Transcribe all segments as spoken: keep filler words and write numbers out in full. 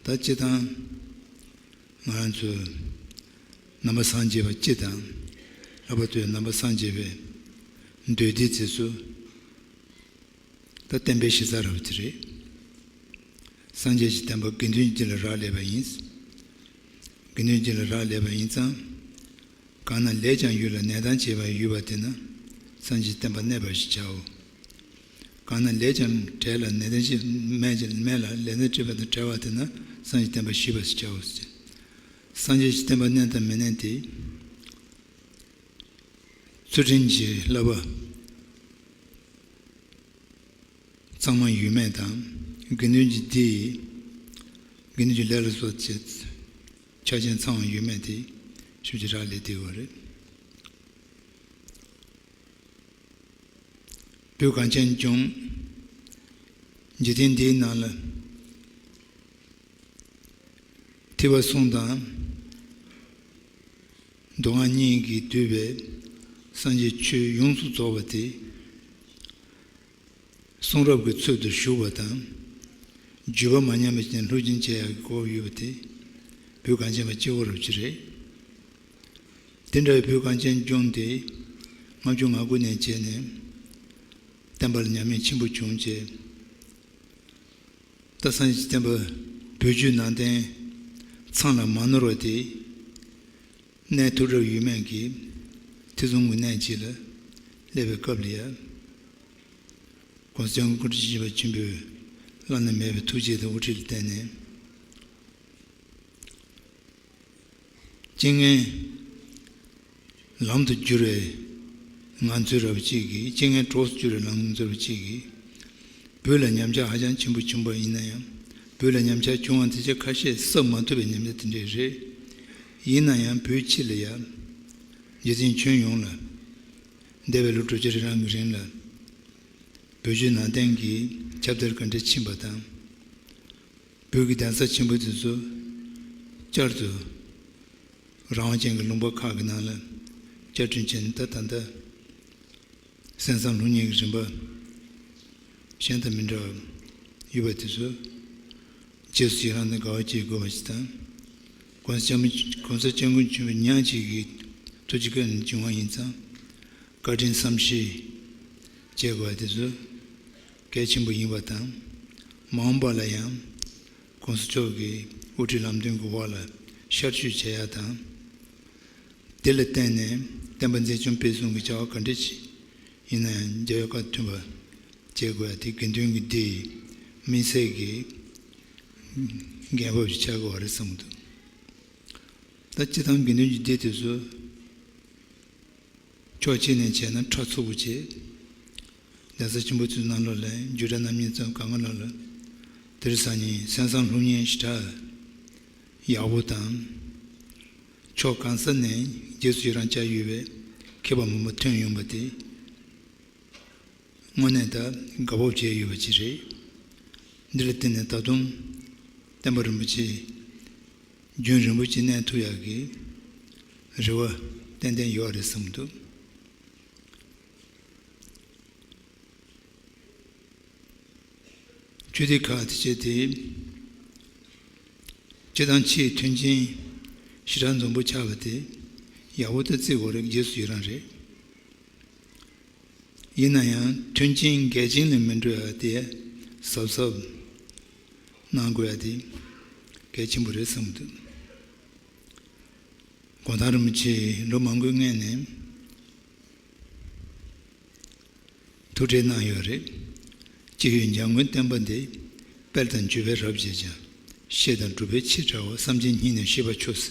ད་སྤྱིར་བཏང་ང་རང་ཚོ་ནང་པ་སངས་རྒྱས་པ་སྤྱི་དང་། ལྷག་པར་དུ་ནང་པ་སངས་རྒྱས་པའི་འདུས་སྡེ་དེ་ཚོ་ད་བསྟན་པའི་གཞི་རྩ་རབ་དེ་རེད། སངས་རྒྱས་ཀྱི་བསྟན་པ་དགེ་འདུན་གྱི་ལ་རག་ལས་པ་ཡིན། དགེ་འདུན་གྱི་ལ་རག་ལས་པ་ཡིན་ཙང་། གང་ན་ལས་ཀྱང་ཡོད་ལ་ནད་དང་བཅས་པ་ཡོད་པ་དེ་ན་སངས་རྒྱས་བསྟན་པ་གནས་པ་ཞེས་བྱའོ། གང་ན་ལས་ཀྱང་བྲལ་ལ་ནད་དང་བཅས་མེད་ཀྱི་མེད་ལ་ལས་དང་བཅས་པ་དང་བྲལ་བ་དེ་ན་སངས་རྒྱས་བསྟན་པ་ཞི་བ་ཞེས་བྱའོ་ཟེར། སངས་རྒྱས་ཀྱི་བསྟན་པ་གནས་དང་མི་གནས་དེ། ཚུལ་ཁྲིམས་ཀྱི་བསླབ་པ་གཙང་མ་ཡོད་མེད་དང་། དགེ་འདུན་གྱི་སྡེ་ཡི་དགེ་འདུན་གྱི་ལས་ལ་སོགས་བྱེད་ཆ་རྐྱེན་ཚང་བ་ཡོད་མེད་དེ་ཞིབ་ཀྱི་རག་ལས་བསྡད་ཡོད་རེད། བོད་གངས་ཅན་ལྗོངས་འཇིག་རྟེན་འདིའི་ནང་ལ། ཐེག་པ་གསུམ་དང་། མདོ་སྔགས་གཉིས་ཀྱིས་བསྡུས་པའི་སངས་རྒྱས་ཆོས་ཡོངས་སུ་རྫོགས་པ་དེ། གསུང་རབ་ཀྱི་ཚུལ་དུ་བཞུགས་པ་དང་། བརྗོད་པ་མ་ཉམས་པ་ཅན་སློབ་སྦྱོང་བྱེད་ཡག་གི་གོ་སྐབས་ཡོད་པ་དེ། བོད་གངས་ཅན་པ་སྐྱེ་བོ་རབ་ཅིག་རེད། དེ་འདྲའི་བོད་གངས་ཅན་ལྗོངས་དེ་ལྔ་བཅུ་ང་དགུ་ནས་བྱས་ནས་བསྟན་པ་ལ་ཉམས་མྱོང་ཆེན་པོ་བྱུང་རྗེས། ད་སངས་རྒྱས་བསྟན་པ་བོད་བརྒྱུད་ནང་བསྟན་ཚང་ལ་མ་ནོར་བ་དེ། གནས་ཐུབ་གྲབས་ཡོད་མེད་ཀྱི་ཐེ་ཚོམ་གྱི་གནས་ཅིག་ལ་སླེབས་པའི་སྐབས་ལ་ཡ། ༸གོང་ས་༸སྐྱབས་མགོན་སྐུ་ཕྲེང་བཅུ་བཞི་པ་ཆེན་པོའི་བླ་ན་མེད་པའི་ཐུགས་རྗེ་དང་དབུ་ཁྲིད་ལ་བརྟེན་ནས། རྐྱེན་ངན་ལམ་དུ་བསྒྱུར་བའི་ངང་ཚུལ་རབ་ཅིག་གིས། རྐྱེན་ངན་གྲོགས་སུ་བསྒྱུར་བའི་ངང་ཚུལ་རབ་ཅིག་གིས། བོད་ལ་ཉམས་ཆག་ཧ་ཅང་ཆེན་པོ་བྱུང་བ་ཡིན་ན་ཡང་། བོད་ལ་ཉམས་ཆག་བྱུང་བ་དེ་ཚོ་ཁ་ཤས་གསབ་མ་ཐུབ་པའི་ཉམས་ཆག་དེ་འདྲས་རེད། ཡིན་ན་ཡང་བོད་སྤྱི་ལ་ཡ། རྗེ་བཙུན་ཁྱོན་ཡོངས་ལ། འདས་པའི་ལོ་དྲུག་ཅུ་རེ་གྲངས་ཀྱི་རིང་ལ། བོད་བརྒྱུད་ནང་བསྟན་གྱི་ཁྱབ་གདལ་ག་འདྲ་ཕྱིན་པ་དང་། བོད་ཀྱི་གདན་ས་ཆེན་པོ་དེ་ཚོ་བསྐྱར་དུ་རང་དབང་ཅན་གྱི་ལུང་པ་ཁག་གི་ནང་ལ་བསྐྱར་སྐྲུན་བྱས་ནས། ད་ད་ལྟ་གསན་བསམ་སློབ་གཉེར་གྱི་རིམ་པ་གཞན་དང་མི་འདྲ་བ་ཡོད་པ་དེ་ཚོ་རྗེས་སུ་ཡི་རང་དང་དགའ་བ་བྱེད་དགོས་པ་ཞིག་དང་། ༸གོང་ས་༸སྐྱབས་མགོན་༸གོང་ས་༸སྐྱབས་མགོན་ཆེན་པོ་ཉག་གཅིག་གི་ཐུགས་རྗེ་བཀའ་ནས་བྱུང་བ་ཡིན་ཙང་། བཀའ་དྲིན་བསམ་ཤེས་བྱེད་དགོས་པ་དེ་ཚོ་གལ་ཆེན་པོ་ཡིན་པ་དང་། མ་འོངས་པ་ལ་ཡང་༸གོང་ས་མཆོག་གི་དབུ་ཁྲིད་ལམ་སྟོན་གྱི་འོག་ལ་ཤར་བསྐྱོད་བྱེད་ཡ་དང་། དེ་ལ་བརྟེན་ནས་བསྟན་པ་འཛིན་སྐྱོང་སྤེལ་གསུམ་གྱི་བྱ་བ་ག་འདྲ་ཞིག་ཡིན་ན་ཡང་རྒྱལ་བའི་བཀའ་མཐུན་པ་བྱེད་དགོས་ཡ་དེ་དགེ་འདུན་གྱི་སྡེ་ཡི་དམིགས་བསལ་གྱི་འགན་བབ་ཅིག་ཆགས་དགོས་པ་རེད་བསམ་གྱི་འདུག་ད་སྤྱིར་བཏང་དགེ་འདུན་གྱི་སྡེ་དེ་ཚོ་ཕྱོགས་གཅིག་ནས་བྱས་ན་ཕྲག་མཚུར་པོ་བྱས། གདན་ས་ཆེན་པོ་ཚོའི་ནང་ལོགས་ལ་བརྒྱུད་གྲྭ་རྣམ་གཉིས་ཙམ་གང་ག་ལ་ལ་དེ་རིང་སང་ཉིན་གསན་བསམ་སློབ་གཉེར་ཞེ་དྲག་ཡག་པོ་དང་། ཕྱོགས་གང་ས་ནས་རྗེས་སུ་ཡི་རང་བྱས་ཡོད་པའི་མཁས་པ་མང་པོ་ཐོན་ཡོང་བ་དེ་དངོས་གནས་ད་དགའ་སྤོབས་བྱས་ཡོད་པ་ཅིག་རེད། འདི་ལ་བརྟེན་ནས་ད་དུང་བསྟན་པ་རིན་པོ་ཆེ་རྒྱུན་རིང་པོ་ཅིག་གནས་ཐུབ་ཡག་གི་རེ་བ་ཏན་ཏན་ཡོད་རེད་བསམ་འདུག་ཆོས་སྡེ་ཁག་དེ་བྱས་ཏེ། སྤྱིར་བཏང་ཆེས་མཐུན་རྐྱེན་ཞེ་དྲག་འཛོམས་པོ་ཆགས་པ་དེ་ཡག་པོ་ད་བརྩི་དགོས་རེད། རྗེས་སུ་ཡི་རང་རེད། ཡིན་ན་ཡང་མཐུན་རྐྱེན་འགལ་རྐྱེན་ལ་མི་འགྲོ་ཡ་དེ་གཟབ་གཟབ་གནང་དགོས་ཡ་དེ་གལ་ཆེན་པོ་རེད་བསམ་གྱི་འདུག་གུང་ཐང་རིན་པོ་ཆེས་ལོ་མང་པོའི་སྔོན་ནས་ཐུགས་ཁྲལ་གནང་ཡོད་རེད། སྤྱི་ཡོངས་འཇམ་མགོན་བསྟན་པ་འདི། དཔལ་དང་འབྱོར་པས་རབ་བྱེད་ཀྱང་། བཤད་དང་སྒྲུབ་པས་ཆེས་ཕྲ་བ། བསམ་གྱིས་སྙིང་ནས་ཤེས་པ་ཆོས།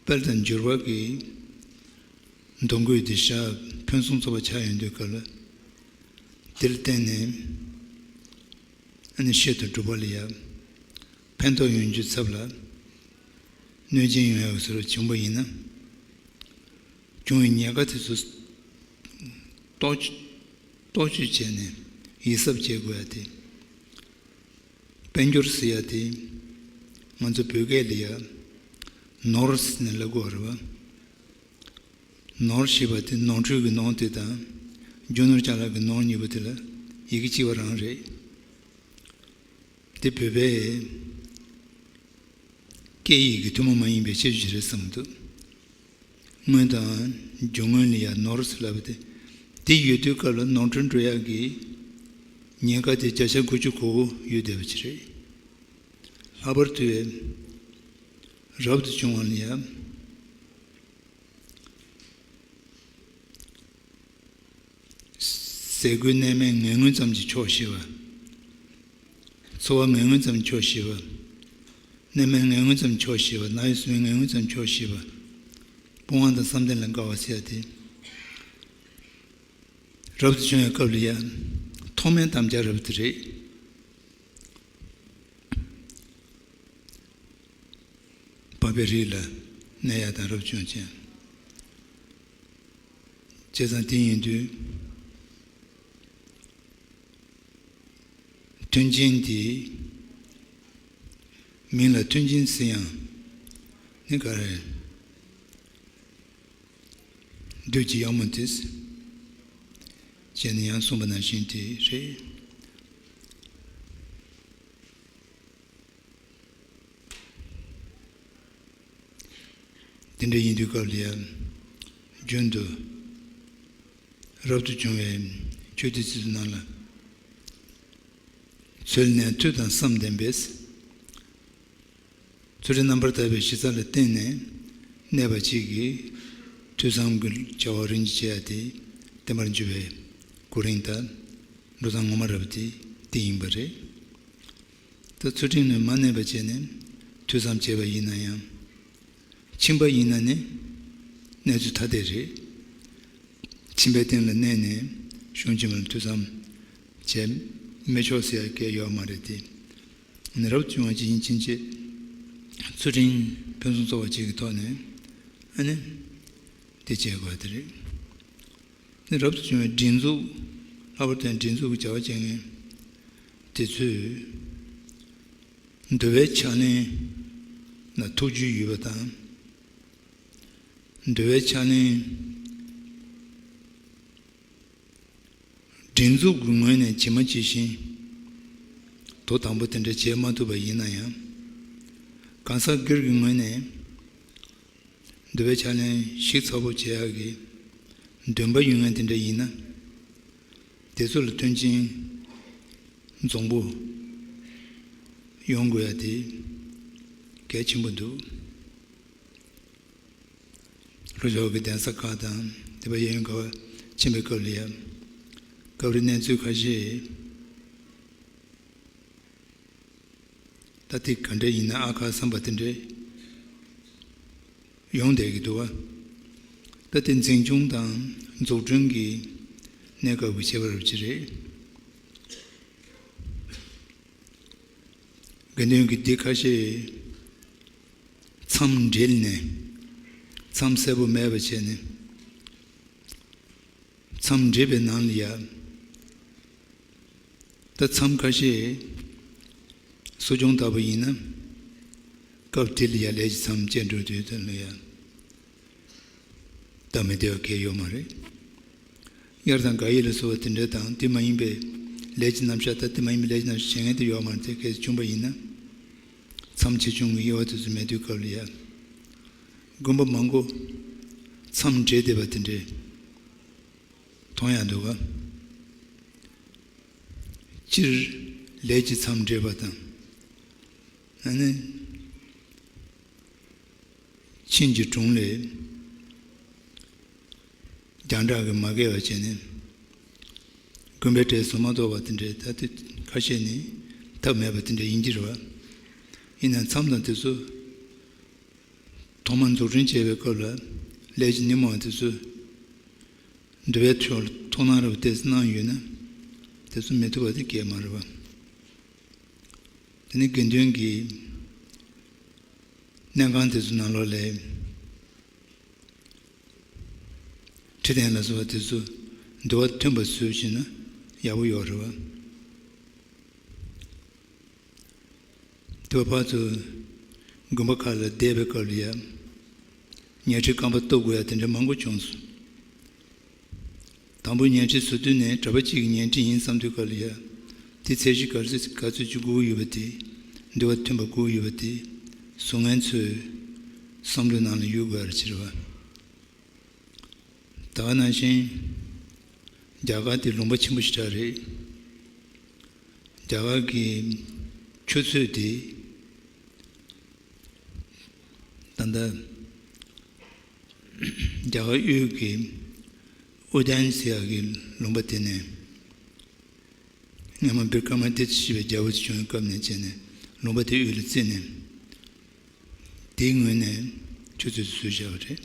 དཔལ་དང་འབྱོར་པ་གི་འདུ་འགོད་འདི་ཤར་ཕུན་སུམ་ཚོགས་པ་ཆགས་ཡོང་དུས་སྐབས་ལ། དེར་བརྟེན་ནས་ཨ་ནི་བཤད་དང་སྒྲུབ་པ་ལ་ཡ་ཕན་ཐོགས་ཡོང་རྒྱུའི་ཚབ་ལ་གནོད་སྦྱིན་ཡོང་ཡག་བཟོ་འདྲ་བྱུང་བ་ཡིན་ན། བྱུང་བའི་ཉེན་ཁ་དེ་ཚོ་རྟོག་རྟོག་དཔྱོད་བྱས་ནས་ཡིད་གཟབ་བྱེད་དགོས་ཡ་དེ། དཔལ་འབྱོར་ཟེར་ཡ་དེ་ང་ཚོ་བོད་སྐད་ལ་ཡ་ནོར་ཟེར་ནས་ལབ་དགོས་རེད་བ། ནོར་ཞེས་པ་དེ་ནོར་འཁྲུལ་གྱི་ནོར་དེ་དང་རྒྱུ་ནོར་ཅ་ལག་གི་ནོར་གཉིས་པོ་དེ་ལ་ཡི་གེ་གཅིག་པ་རང་རེད། དེ་བོད་པའི་སྐད་ཡིག་གི་ཐུན་མོང་མ་ཡིན་པའི་ཁྱད་ཆོས་ཤིག་རེད་བསམ་གྱི་འདུག་སྔོན་དང་རྒྱུ་སྔོན་ལ་ཡང་ནོར་ཟེར་ལབ་པ་དེ། དེ་ཡོད་དུས་སྐབས་ལ་ནོར་འཁྲུལ་འགྲོ་ཡག་གི་ཉེན་ཁ་དེ་བརྒྱ་ཆ་དགུ་བཅུ་གོ་དགུ་ཡོད་བསྡད་པ་ཅིག་རེད། ལྷག་པར་དུ་རབ་ཏུ་བྱུང་བ་ལ་ཡང་། ཟས་གོས་གནས་མལ་ངན་ངོན་ཙམ་གྱིས་ཆོག་ཤེས་པ། འཚོ་བ་ངན་ངོན་ཙམ་གྱིས་ཆོག་ཤེས་པ། གནས་མལ་ངན་ངོན་ཙམ་གྱིས་ཆོག་ཤེས་པ། ན་ཡོད་གསོས་ཡོད་ངན་ངོན་ཙམ་གྱིས་ཆོག་ཤེས་པ། སྤོང་བ་དང་བསམ་གཏན་ལ་དགའ་བ་ཟེར་ཡ་དེ། རབ་ཏུ་བྱུང་བའི་སྐབས་ལ་ཡང་ཐོག་མའི་དམ་བཅའ་རབ་ཏུ་རེད། བ་སྤུའི་རིགས་ལ་གནས་ཡག་དང་རབ་བྱུང་ཅན། བྱས་ཙང་དེ་ཡིན་དུས། མཐུན་རྐྱེན་དེ་མིང་ལ་མཐུན་རྐྱེན་ཟེར་ཡང་ནི་ག་རེ། བདུད་ཀྱི་གཡང་མོ་དེ་ཅེས་ནི་ཡང་གསུངས་པ་ནང་བཞིན་དེ་རེད། དེ་འདྲ་ཡིན་དུས་སྐབས་ལ་ཡང་རྒྱུན་དུ་རབ་ཏུ་བྱུང་བའི་ཆོས་སྡེ་ཚོའི་ནང་ལ། ཚུལ་གནས་ཐོས་དང་བསམ་ལྡན་པས། ཚུལ་ཁྲིམས་རྣམ་པར་དག་པའི་གཞི་རྩ་ལ་བརྟེན་ནས་གནས་པ་གཅིག་གིས་ཐོས་བསམ་གྱི་བྱ་བ་རིམ་གྱིས་བྱེད་ཡ་དེ་བསྟན་པར་འགྱུར་བའི་གོ་རིམ་ལྟར་འགྲོ་སྟངས་ངོ་མ་རབ་དེ་དེ་ཡིན་པ་རེད། ད་ཚུལ་ཁྲིམས་ནི་མ་གནས་པ་བྱས་ནས་ཐོས་བསམ་བྱས་པ་ཡིན་ན་ཡང་། ཕྱིན་པ་ཡིན་ན་ནི་གནས་ཚུལ་ཐ་དད་རེད། ཕྱིན་པའི་སྟེང་ལ་གནས་ནས་གཞུང་ཕྱིན་པ་ལ་ཐོས་བསམ་བྱས་མི་ཆོག་ཟེར་ཡ་གང་ཡང་ཡོད་མ་རེད་དེ། ནི་རབ་བྱུང་བ་ཅིག་ཡིན་ཕྱིན་ཆད་ཚུལ་ཁྲིམས་ཕུན་སུམ་ཚོགས་པ་ཅིག་གི་ཐོག་ནས་ཨ་ནི་དེ་བྱེད་དགོས་དེ་རེད། ནི་རབ་ཏུ་བྱུང་བའི་སྒྲིག་འཛུགས། ལྷག་པར་དུ་སྒྲིག་འཛུགས་ཀྱི་བྱ་བ་བྱེད་མཁན་དེ་ཚོས་འདུལ་བའི་ཕྱག་ལེན་ལ་ཐུགས་རྒྱུས་ཡོད་པ་དང་། འདུལ་བའི་ཕྱག་ལེན་སྒྲིག་འཛུགས་ཀྱི་ངོས་ནས་ཇི་མ་ཇི་བཞིན་དོ་དང་པོ་དེ་འདྲ་བྱེད་མ་ཐུབ་པ་ཡིན་ན་ཡང་། གང་ཟག་སྒེར་གྱི་ངོས་ནས་འདུལ་བའི་ཕྱག་ལེན་ཞིབ་ཚགས་པོ་བྱེད་ཡག་གི་འདུན་པ་ཡོད་མཁན་དེ་འདྲ་ཡིན་ན། དེ་ཚོ་ལ་མཐུན་རྐྱེན་འཛོམས་པོ་ཡོང་དགོས་ཡ་དེ་གལ་ཆེན་པོ་འདུག་ལྷོ་ཕྱོགས་ཀྱི་གདན་ས་ཁག་དང་དེ་པ་གཡས་གཡོན་ག་བ་ཕྱིན་པའི་སྐབས་ལ་ཡང་སྐབས་རེ་གནས་ཚུལ་ཁ་ཤས། ད་དེ་ག་འདྲ་ཡིན་ན་ཨ་ཁ་བསམ་པ་དེ་འདྲ་ཡོང་བསྡད་ཀྱི་འདུག་བ། ད་དེ་འཛིན་སྐྱོང་དང་འཛུགས་སྐྲུན་གྱི་གནས་སྐབས་ཀྱི་བྱེད་པ་རབ་ཅིག་རེད། དགེ་འདུན་གྱི་སྡེ་ཁ་ཤས་མཚམས་སྦྲེལ་ནས་མཚམས་གསལ་པོ་མེད་པ་བྱས་ནས་མཚམས་སྦྲེལ་བའི་ནང་ལ་ཡ། ད་མཚམས་ཁ་ཤས་གསོ་སྦྱོང་ལྟ་བུ་ཡིན་ན་སྐབས་དེ་ལ་ཡ་ལས་ཀྱི་མཚམས་བཅད་འགྲོ་དུས་དེ་ལ་ཡ། སྟབས་མི་བདེ་བ་གང་ཡང་ཡོད་མ་རེད། དབྱར་དང་དགག་དབྱེ་ལ་སོགས་པ་དེ་འདྲ་དང་དེ་མ་ཡིན་པའི་ལས་ཀྱི་རྣམ་གཞག་ད་དེ་མ་ཡིན་པའི་ལས་ཀྱི་རྣམ་གཞག་བྱེད་མཁན་དེ་ཡོད་མ་རེད། དེ་གལ་སྲིད་བྱུང་པ་ཡིན་ན། མཚམས་ཆེ་ཆུང་གི་དབྱེ་བ་དེ་ཚོ་མེད་དུས་སྐབས་ལ་ཡ། དགོན་པ་མང་པོ་མཚམས་སྦྲེལ་བསྡད་པ་དེ་འདྲའི་མཐོང་ཡག་འདུག་ག་སྤྱིར་ལས་ཀྱི་མཚམས་སྦྲེལ་བ་དང་། ཨ་ནི། ཆིན་གྱི་དྲུང་ལས་རྒྱང་གྲགས་ཀྱིས་མ་བརྒལ་བ་བྱས་ནས་དགོན་པའི་གྲས་སུ་མ་གཏོགས་པ་དེ་འདྲའི་ད་ལྟ་ཁ་ཤས་ནི་ཐབས་མེད་པ་དེ་འདྲ་ཡིན་གྱི་རེད་བ། ཡིན་ནའང་མཚམས་དང་དེ་ཚོ་ཐོག་མར་འཛུགས་སྐྲུན་བྱས་པའི་སྐབས་ལ་ལས་ཀྱི་ཉིན་མོ་དེ་ཚོ་འདུལ་བའི་ཕྱོགས་ལ་ཐུགས་སྣང་རབ་ཏོག་ཙམ་གནང་ཡོད་ན་དེ་ཚོ་མི་ཐུབ་པ་དེ་གང་ཡང་མ་རེད་བ། དེ་ནི་དགེ་འདུན་གྱི་གནས་ཁང་དེ་ཚོ་ནང་ལོགས་ལ་ཁྲི་གདན་ལ་སོགས་པ་དེ་ཚོ་འདུལ་བ་མཐུན་པ་བཟོས་ཕྱིན་ན་ཡག་པོ་ཡོད་རེད་བ། དེ་བར་དུ་དགོན་པ་ཁག་ལ་བསྡད་པའི་སྐབས་ལ་ཡང་ཉལ་ཁྲི་རྐང་པ་གཏུབ་དགོས་ཡ་དེ་འདྲ་མང་པོ་བྱུང་སོང་། དང་པོ་ཉལ་ཁྲི་བཟོ་དུས་ནས་གྲྭ་པ་གཅིག་གི་ཉལ་ཁྲི་ཡིན་བསམ་དུས་སྐབས་ལ་ཡ། དེ་ཚད་གཞི་ག་ཚོད་ག་ཚོད་ཅིག་དགོས་ཡོད་པ་དེ། འདུལ་བ་མཐུན་པ་དགོས་ཡོད་པ་དེ། ཟུར་ངན་ཚོའི་བསམ་བློའི་ནང་ལ་ཡོད་དགོས་རེད་ཟེར་བ། ད་ག་ནང་བཞིན་རྒྱ་གར་དེ་ལུང་པ་ཆེན་པོ་ཞེ་དྲག་རེད། རྒྱ་གར་གྱི་ཆུ་ཚོད་དེ། ད་ལྟ་རྒྱ་གར་དབུས་ཀྱི་ཨུ་ཏན་ཟེར་ཡག་གི་ལུང་པ་དེ་ནས། སྔ་མ་བི་ཀྲ་མ་དི་ཏི་ཞེས་པའི་རྒྱལ་པོ་དེ་བྱུང་བའི་སྐབས་ནས་བྱས་ནས་ལུང་པ་དེ་དབུས་ལ་བརྩིས་ནས། དེའི་ངོས་ནས་ཆུ་ཚོད་དེ་བཟོས་བཞག་པ་རེད།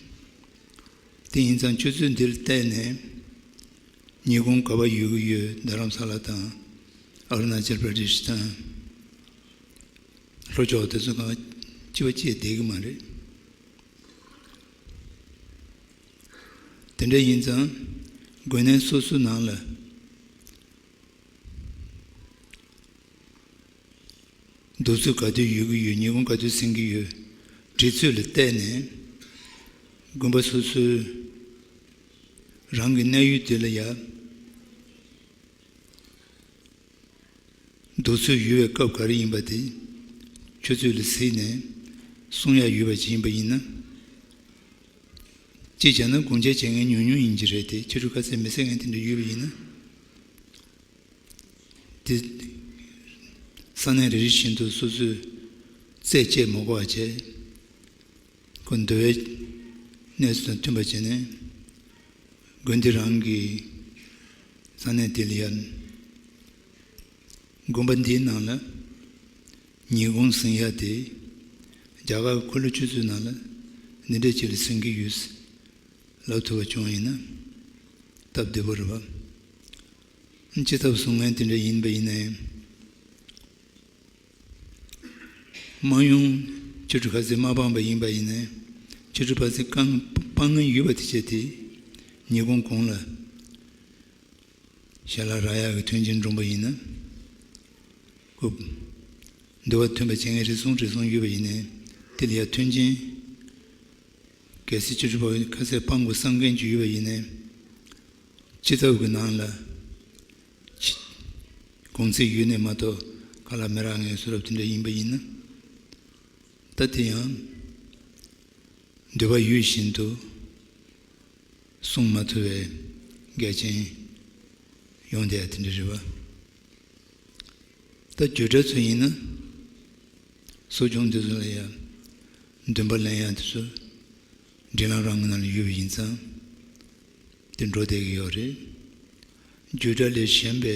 དེ་ཡིན་ཙང་ཆུ་ཚོད་འདི་ལ་བལྟས་ནས་ཉིན་གུང་ག་པར་ཡོད་ཀྱི་ཡོད། རྡ་རམ་ས་ལ་དང་ཨ་རུ་ན་ཅལ་པྲ་དེ་ཤི་དང་། ལྷོ་ཕྱོགས་དེ་ཚོ་གང་གཅིག་པ་གཅིག་བསྡད་ཀྱི་མ་རེད། དེ་འདྲ་ཡིན་ཙང་། དགོན་གནས་སོ་སོའི་ནང་ལ་འདུག་ཚུལ་ག་དུས་ཡོད་ཀྱི་ཡོད། ཉིན་གུང་ག་དུས་ཟིན་གྱི་ཡོད། འགྲིག་ཚུལ་ལ་བལྟས་ནས། དགོན་པ་སོ་སོའི་རང་གི་གནས་ཡུལ་དེ་ལ་ཡ། འདུག་ཚུལ་ཡོད་པའི་སྐབས་ག་རེ་ཡིན་པ་དེ་ཆུ་ཚོད་ལ་གཟིགས་ནས་གསུང་ཡག་ཡོད་པ་ཅིག་ཡིན་པ་ཡིན་ན། གཅིག་བྱས་ན་དགོངས་འཆར་བྱེད་མཁན་ཉུང་ཉུང་ཡིན་གྱི་རེད་དེ། ཆོས་ཁྲིད་ཁ་གསལ་མི་གསལ་མཁན་དེ་འདྲ་ཡོད་པ་ཡིན་ན། དེ་ས་གནས་རེ་རེ་བཞིན་དུ་སོ་སོའི་རྩད་བཅད་མ་དགོས་པ་བྱས། ཁོ་འདུལ་བའི་གནས་ཚུལ་དང་མཐུན་པ་བྱས་ནས། དགོན་འདི་རང་གི་ས་གནས་དེ་ལ་ཡ། དགོན་པ་འདིའི་ནང་ལ་ཉིན་གུང་ཟིན་ཡ་དེ། རྒྱ་གར་གྱི་འཁོར་ལོ་སྤྱོད་ཚུལ་ནང་ལ་འདི་འདྲ་ཅིག་ལ་ཟིན་གྱི་ཡོད་ལབ་ཐུབ་པ་བྱུང་ཡིན་ན་སྟབས་བདེ་པོ་རེད་པ། སྤྱི་ཐབ་གསུང་མཁན་དེ་འདྲ་ཡིན་པ་ཡིན་ན་ཡང་། དམངས་ཡོངས་ཆོས་ཁྲིད་ཁ་གསལ་མ་སྤངས་པ་ཡིན་པ་ཡིན་ན་ཡང་། ཆོས་ཁྲིད་ཁ་གསལ་སྤང་སྤང་མཁན་ཡོད་པ་དེ་བྱས་ཏེ། ཉིན་གུང་གུང་ལ་ཞལ་ལག་རག་ཡག་གི་མཐུན་རྐྱེན་འགྲུབ་པ་ཡིན་ན། ཁོ་འདུལ་བ་མཐུན་པ་བྱེད་མཁན་རེ་ཟུང་རེ་ཟུང་ཡོད་པ་ཡིན་ནའི། དེ་ལ་ཡ་མཐུན་རྐྱེན། གལ་སྲིད་ཆོས་ཁྲིད་ཁ་གསལ་སྤང་དགོས་བསམ་མཁན་ཅིག་ཡོད་པ་ཡིན་ནའི། སྤྱི་ཐབ་ཀྱི་ནང་ལ་ཕྱི་གུང་ཚིགས་ཡོད་ནས་མ་གཏོགས་ཁ་ལག་མི་རག་མཁན་བཟོ་འདྲ་དེ་འདྲ་ཡིན་པ་ཡིན་ན། ད་དེ་ཡང་འདུལ་བ་ཡོད་བཞིན་དུ་གསུང་མ་ཐུབ་པའི་འགལ་རྐྱེན་ཡོང་བསྡད་ཡ་དེ་འདྲ་རེད་པ། ད་བརྒྱུད་གྲྭ་ཚོ་ཡིན་ན། གསོ་སྦྱོང་འདི་ཚོ་ལ་ཡང་འདུན་པ་ལེན་ཡག་དེ་ཚོ་སྒྲིག་ལམ་རང་གི་ནང་ལ་ཡོད་པ་ཡིན་ཙང་། དེ་འགྲོ་བསྡད་ཀྱི་ཡོད་རེད། བརྒྱུད་གྲྭ་ལས་གཞན་པའི་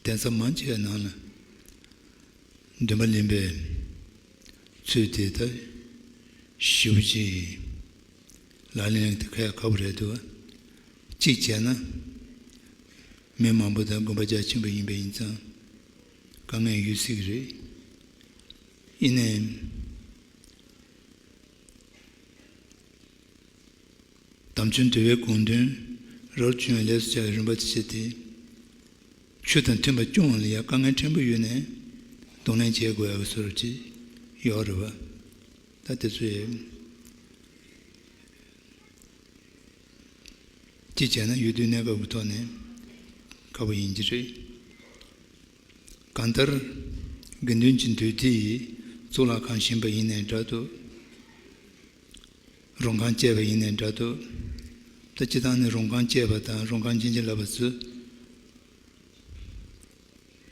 གདན་ས་མང་ཆེ་བའི་ནང་ལ་འདུན་པ་ལེན་པའི་ཚུལ་དེ་ད་ཞེ་པོ་ཅིག་ལག་ལེན་དེ་ཁ་ཡ་ཁག་པོ་རེད་འདུག་གཅིག་བྱས་ན། མི་མང་པོ་དང་དགོན་པ་རྒྱ་ཆེན་པོ་ཡིན་པ་ཡིན་ཙང་། དཀའ་ངལ་ཡོད་སྲིད་ཀྱི་རེད། ཡིན་ནའི། དམ་ཆོས་འདུལ་བའི་དགོངས་དོན་རབ་ཏུ་བྱུང་བའི་ལས་སུ་བྱ་བའི་རིམ་པ་དེ་བྱས་ཏེ། ཆོས་དང་མཐུན་པ་སྐྱོང་བ་ལ་ཡང་དཀའ་ངལ་ཕྲན་བུ་ཡོད་ནའི་གདོང་ལེན་བྱེད་དགོས་ཡག་གི་བཟོ་འདྲ་ཅིག་ཡོད་རེད་པ། ད་དེ་ཚོ་ཡང་གཅིག་བྱས་ན་ཡུལ་དུས་གནས་སྐབས་ཀྱི་ཐོག་ནས་ཁག་པོ་ཡིན་གྱི་རེད། གང་ལྟར་དགེ་འདུན་གྱི་འདུས་སྡེ་ཡི་གཙུག་ལག་ཁང་བཞེངས་པ་ཡིན་ནའི་འདྲ་འདུག་རོང་ཁང་བཅས་པ་ཡིན་ནའི་འདྲ་འདུག་ད་སྤྱིར་བཏང་ནས་རོང་ཁང་བཅས་པ་དང་རོང་ཁང་ཆུང་ཆུང་ལབ་པ་ཚོ་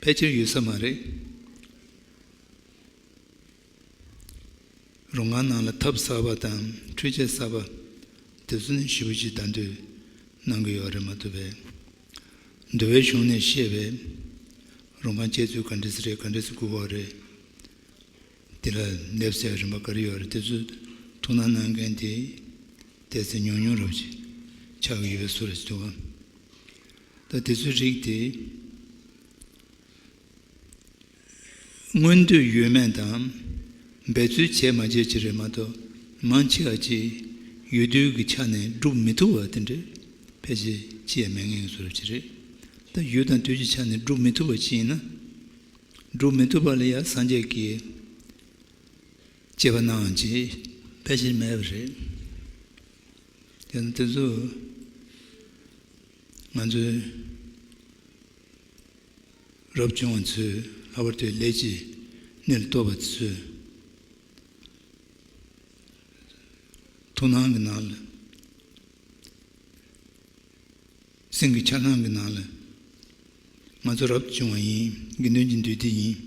ཕལ་ཆེར་ཡོད་ས་མ་རེད། རོང་ཁང་ནང་ལ་ཐབ་གསར་པ་དང་འཕྲུལ་ཆས་གསར་པ་དེ་ཚོ་ནི་ཞེ་པོ་ཅིག་ད་དུང་གནང་གི་ཡོད་རེད་མ་གཏོགས་པས། འདུལ་བའི་གཞུང་ནས་བཤད་པའི་རོང་ཁང་བཅས་ཚུལ་ག་འདྲ་ཞིག་རེད། ག་འདྲ་ཞིག་དགོས་ཀྱི་རེད། དེ་ལ་ལེབ་ཟེར་རིམ་པ་ག་རེ་ཡོད་རེད། དེ་ཚོ་ཐུགས་སྣང་གནང་མཁན་དེ་དེ་ཚོ་ཉུང་ཉུང་རབ་ཅིག་ཆགས་ཀྱི་ཡོད་པའི་བཟོ་འདྲ་ཞིག་འདུག་ད་དེ་ཚོའི་རིགས་དེ་མངོན་འདོད་ཡོད་མེད་དང་འབད་རྩོལ་བྱས་མ་བྱས་ཅིག་རེད་མ་གཏོགས། མང་ཆེ་བ་ཅིག་ཡུལ་དུས་ཀྱི་ཆ་ནས་སྒྲུབ་མི་ཐུབ་པ་དེ་འདྲ་ཕལ་ཆེར་ཅི་ཡང་མེད་མཁན་གྱི་བཟོ་འདྲ་ཅིག་རེད། ད་ཡུལ་དང་དུས་ཀྱི་ཆ་ནས་སྒྲུབ་མི་ཐུབ་པ་ཅིག་ཡིན་ན། སྒྲུབ་མི་ཐུབ་པ་ལ་ཡང་སངས་རྒྱས་ཀྱིས་དཔྱད་པ་གནང་བ་ཅིག་ཕལ་ཆེར་མེད་པ་རེད། དེ་ནི་དེ་ཚོ་ང་ཚོའི་ རབ་བྱུང་བ་ཚོས་ལྷག་པར་དུ་ལས་ཀྱི་གནས་ལ་གཏོགས་པ་ཚོས་ཐུགས་སྣང་གི་ནང་ལ། སེམས་ཀྱི་འཆར་སྣང་གི་ནང་ལ། ང་ཚོ་རབ་བྱུང་བ་ཡིན། དགེ་འདུན་གྱི་འདུས་སྡེ་ཡིན།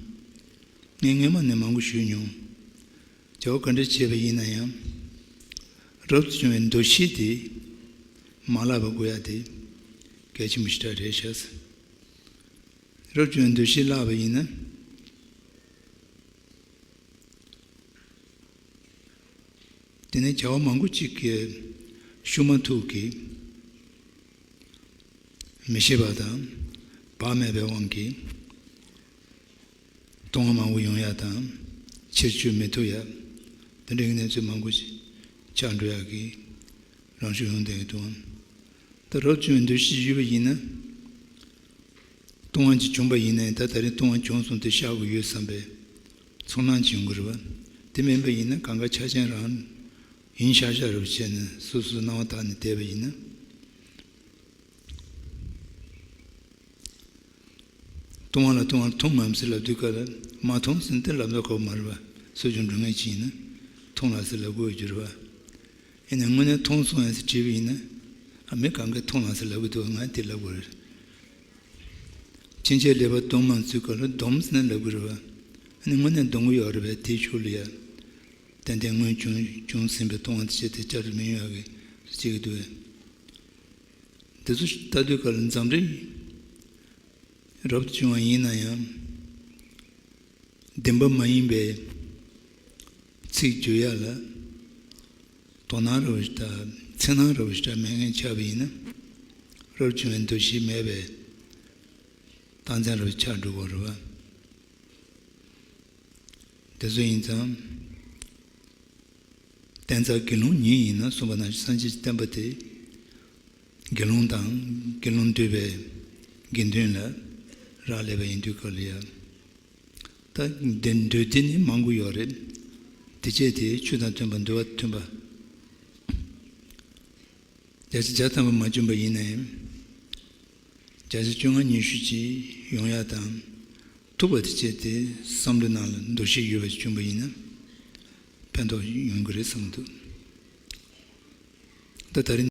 ངས་སྔོན་མ་ནས་མང་པོ་ཞུས་མྱོང་། བྱ་བ་ག་འདྲ་བྱས་པ་ཡིན་ན་ཡང་། རབ་ཏུ་བྱུང་བའི་འདུ་ཤེས་དེ་མ་བརླག་པ་དགོས་ཡ་དེ་གལ་ཆེན་པོ་ཞེ་དྲག་རེད་ཤག། རབ་བྱུང་བའི་འདུ་ཤེས་བརླག་པ་ཡིན་ན། དེ་ནས་བྱ་བ་མང་པོ་ཅིག་གི་ཤུགས་མ་ཐུག་གི་མི་ཤེས་པ་དང་བག་མེད་པའི་དབང་གིས་ལྟུང་བ་མང་པོ་ཡོང་ཡ་དང་ཕྱིར་བཅོས་མི་ཐུབ་ཡ། དེ་འདྲའི་གནས་ཚུལ་མང་པོ་ཞིག་ཆགས་འགྲོ་ཡ་གི་རང་ཤུགས་ཡོང་བསྡད་ཀྱི་འདུག། ད་རབ་བྱུང་བའི་འདུ་ཤེས་ཡོད་པ་ཡིན་ན། ལྟུང་བ་ཅིག་བྱུང་པ་ཡིན་ནའི་ད་ད་རེས་ལྟུང་བ་བྱུང་སོང་དེ་བཤགས་དགོས་ཡོད་བསམ་པའི་ཚོར་སྣང་ཅིག་ཡོང་གི་རེད་བ། དེ་མིན་པ་ཡིན་ན་གང་ག་ཆ་ཅན་རང་ཡིན་ཤག་ཤག་རེད་བ། བྱས་ན་སོ་སོའི་སྣང་བ་དག་ནས་བལྟས་པ་ཡིན་ན། ལྟུང་བ་ལ་ལྟུང་བ་མཐོང་ངམ་ཟེར་ལབ་དུས་སྐབས་ལ་མ་མཐོང་ཟེར་ན་དེ་ལབ་ན་ཁག་པོ་མ་རེད་བ། སྲོལ་རྒྱུན་འགྲོ་མཁན་ཅིག་ཡིན་ན་མཐོང་ལགས་ཟེར་ལབ་དགོས་ཡོད་རྒྱུ་རེད་བ། ཡིན་ནའི་དངོས་གནས་མཐོང་སོང་ངས་ཟེར་དྲིས་པ་ཡིན་ན། ཨ་མི་གང་གས་མཐོང་ལགས་ཟེར་ལབ་གི་འདུག། ང་དེ་ལབ་དགོས་རེད། ཕྱིན་ཆད་ལེགས་པར་སྡོམ་མ་ཚུལ་ག་ལ་སྡོམ་ཟེར་ན་ལབ་གི་རེད་བ། ཨ་ནི་དངོས་གནས་སྡོམ་གི་ཡོད་རེད་བས། དེའི་ཕྱོགས་ལ་ཡ། ཏན་ཏན་སྔོན་བྱུང་བྱུང་ཟིན་པའི་ལྟུང་བ་དེ་བྱས་ཏེ་བསྐྱར་དུ་མི་ཡོང་ཡག་གི་བྱེད་ཀྱི་འདུག་བས། འདི་ཚོ་ལྟ་དུས་ག་ལ་འཛམ་རིག་རབ་ཏུ་བྱུང་བ་ཡིན་ན་ཡང་། བདེན་པ་མ་ཡིན་པའི་ཚིག་བརྗོད་ཡ་ལ་དོ་སྣང་རབ་ཞིག་དང་འཚེར་སྣང་རབ་ཞིག་དང་མེད་མཁན་ཆགས་པ་ཡིན་ན། རབ་བྱུང་བའི་འདུ་ཤེས་མེད་པའི་རྟགས་མཚན་རབ་ཆགས་འགྲོ་གི་རེད་བ། དེ་ཚོ་ཡིན་ཙང་། བསྟན་རྩ་དགེ་སློང་ཉིད་ཡིན་ན་གསུངས་པ་ནང་བཞིན་སངས་རྒྱས་ཀྱི་བསྟན་པ་དེ་དགེ་སློང་དང་དགེ་སློང་འདུས་པའི་དགེ་འདུན་ལ་རག་ལས་པ་ཡིན་དུས་སྐབས་ལ་ཡ། ད་འདི་འདུས་སྡེ་ནི་མང་པོ་ཡོད་རེད། དེ་བྱས་ཏེ་ཆོས་དང་མཐུན་པ་འདུལ་བ་མཐུན་པ། བརྒྱ་ཆ་བརྒྱ་ཐམ་པ་མ་བྱུང་པ་ཡིན་ནའི། བརྒྱ་ཆ་བཅོ་ལྔ་ཉི་ཤུ་ཅིག་ཡོང་ཡ་དང་། ཐུབ་པ་དེ་བྱས་ཏེ་བསམ་བློའི་ནང་ལ་འདུ་ཤེས་ཡོད་པ་ཞིག་བྱུང་པ་ཡིན་ན། ཕན་ཐོགས་ཡོང་གི་རེད་བསམ་གྱི་འདུག། ད་ད་རེས།